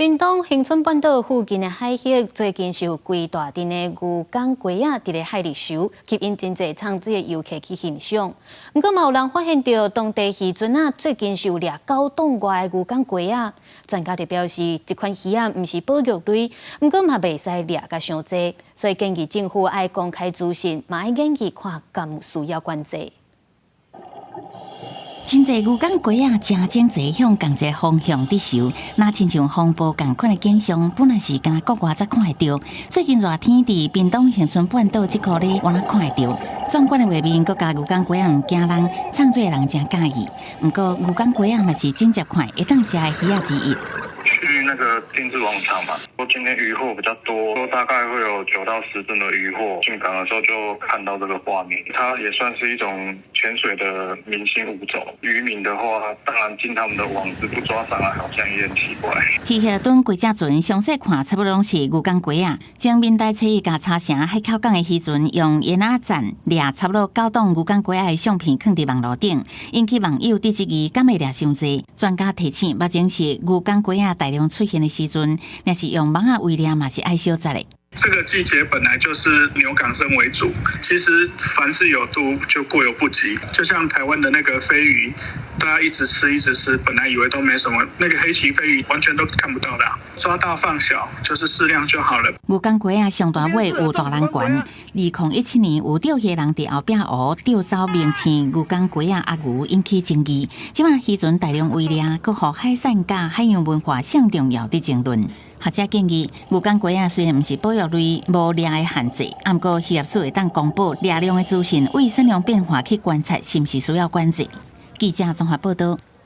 屏東恆春半島附近的海域最近是有規大陣的牛港雞仔佇咧海裡泅，吸引真濟藏水的遊客去欣賞。毋過嘛有人發現著當地漁船仔最近是有掠9噸外的牛港雞仔。專家就表示，這款魚仔毋是保育類，毋過嘛袂使掠甲傷濟，所以建議政府愛公開資訊，嘛愛研究看敢有需要管制。真濟牛港雞仔誠整齊向仝一个方向佇泅，若親像風暴仝款的景象，本來是干焦國外才看會著。最近熱天佇屏東恆春半島這箍咧，敢若看會著。壯觀的畫面，閣加牛港雞仔毋驚人，藏水的人誠佮意。毋過牛港雞仔嘛是真濟款會當食的魚仔之一。去那個定置網場嘛，說今天漁獲比較多，大概會有9到10噸的漁獲。進港的時候就看到這個畫面，它也算是一種潛水的明星物種。漁民的話，當然進他們的網子不抓上來，好像也很奇怪。魚蝦躉規隻船，詳細看差不多攏是牛港雞仔。前民代初一共茶城海口港的漁船用煙仔棧掠差不多9噸牛港雞仔的相片，囥佇網路頂，引起網友佇質疑，敢會掠傷濟？專家提醒，目前是牛港雞仔大量出現的時陣，若是用網仔圍掠嘛是愛小節的。這個季節本來就是牛港生為主，其實凡事有度就過猶不及。就像台灣的那個飛魚，大家一直吃一直吃，本來以為都沒什麼，那個黑旗飛魚完全都看不到的，抓大放小就是適量就好了。牛港雞仔上大尾有大人懸，2017年有釣魚人佇後壁湖釣走明星牛港雞仔阿牛，引起爭議。這馬漁船大量圍掠，閣予海產佮海洋文化上重要的爭論。學者建議，牛港雞仔雖然毋是保育類，無掠的限制，毋過漁業署會當公布掠量的資訊，為產量變化去觀察，是毋是需要管制。記者綜合報道。